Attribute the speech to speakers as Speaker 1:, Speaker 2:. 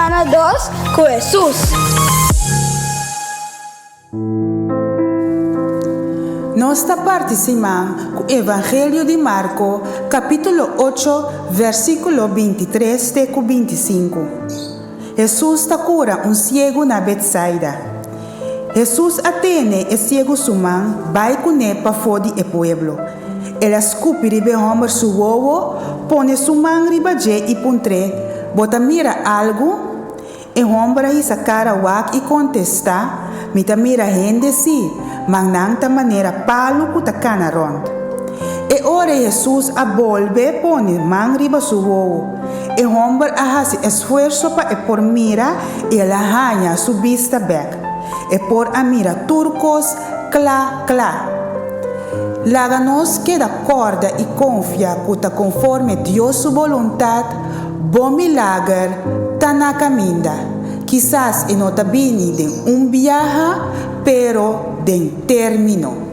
Speaker 1: Semana 2 ku Hesus.
Speaker 2: Nos ta parti siman ku Evangelio di Marko kapítulo 8 versíkulo 23 te ku 25. Hesus ta kura un siegu na Betsaida. Hesus a tene e siegu su man bai kuné pafó di e pueblo. El a skupi riba e hòmber su wowo, pone su man riba dje i puntr'é, Bo ta mira algu? E hòmber a hisa kara wak i kontestá, Mi ta mira hende sí, ma nan ta manera palu ku ta kana rònt. E ora ei Hesus a bolbe pone man riba su wowo. E hòmber a hasi esfuerso pa e por mira i el a haña su bista bèk. E por a mira tur kos kla kla. Laga nos keda kòrda i konfia ku ta konforme Dios su boluntat, bo milager ta na kaminda. Kisas e no ta bini den un biaha, pero den término.